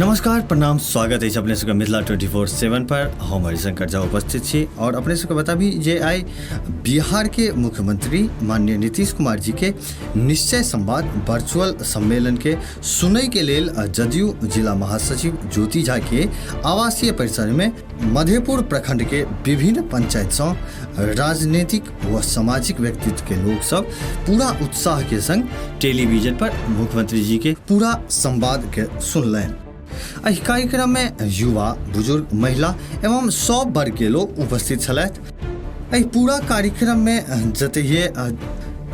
नमस्कार, प्रणाम, स्वागत अछि अपने सबके मिथिला 24/7 पर। हम हरिशंकर झा उपस्थित छी और अपने सबके बताबी जे आइ बिहार के मुख्यमंत्री माननीय नीतीश कुमार जी के निश्चय संवाद वर्चुअल सम्मेलन के सुनय के लेल जदयू जिला महासचिव ज्योति झा के आवासीय परिसर में मधेपुर प्रखंड के विभिन्न पंचायत सँ राजनीतिक व सामाजिक व्यक्तित्व के लोग सब पूरा उत्साह के संग टेलीविजन पर मुख्यमंत्री जी के पूरा संवाद के सुनलनि। एहि कार्यक्रम में युवा, बुजुर्ग, महिला एवं सब वर्ग के लोग उपस्थित छलथि। एहि पूरा कार्यक्रम में जतहिए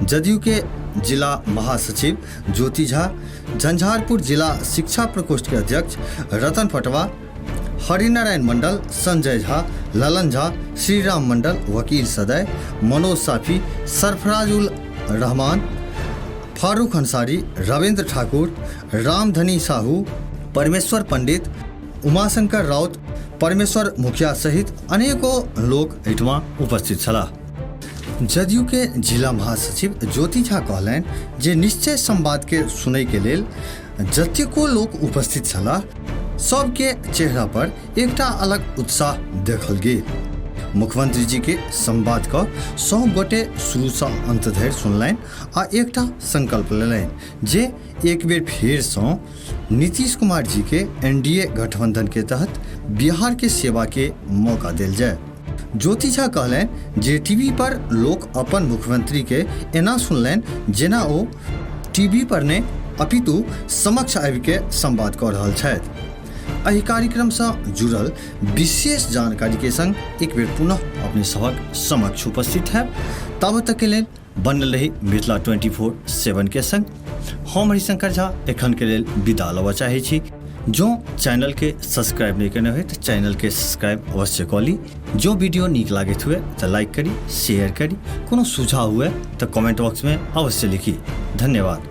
जदयू के जिला महासचिव ज्योति झा, झंझारपुर जिला शिक्षा प्रकोष्ठ के अध्यक्ष रतन पटवा, हरिनारायण मंडल, संजय झा, ललन झा, श्रीराम मंडल, वकील सदय, मनोज साफी, सरफराजुल रहमान, फारूक अंसारी, रविंद्र ठाकुर, रामधनी साहू, परमेश्वर पंडित, उमाशंकर राउत, परमेश्वर मुखिया सहित अनेकों लोग एहिठमा उपस्थित छलाह। जदयू के जिला महासचिव ज्योति झा कहलनि जे निश्चय संवाद के सुनय के लेल जतेको लोक उपस्थित छलाह सबके चेहरा पर एकटा अलग उत्साह देखल गेल। मुख्यमंत्री जी के संवाद क सब गोटे शुरू सँ अंत धरि सुनलनि आ एकटा संकल्प लेलनि जे एक बेर फेर सँ नीतीश कुमार जी के एनडीए गठबंधन के तहत बिहार के सेवा के मौका देल जाय। ज्योति झा कहलनि जे टीवी पर लोक अपन मुख्यमंत्री के एना सुनलनि जेना ओ टीवी पर नहि अपितु समक्ष आबि के संवाद कऽ रहल छथि। एहि कार्यक्रम सँ जुड़ल विशेष जानकारी के संग एक बेर पुनः अपने सभक समक्ष उपस्थित है। तब तक के लेल बनल रही मिथिला 24/7 के संग। हम हरिशंकर झा एखन के लेल विदा लेबऽ चाहै छी। जो चैनल के सब्सक्राइब नहीं केने होय तऽ चैनल के सब्सक्राइब अवश्य कऽ ली। जो वीडियो नीक लागैत हुए तऽ लाइक करी, शेयर करी, कोनो सुझाव हुए तऽ कमेंट बॉक्स में अवश्य लिखी। धन्यवाद।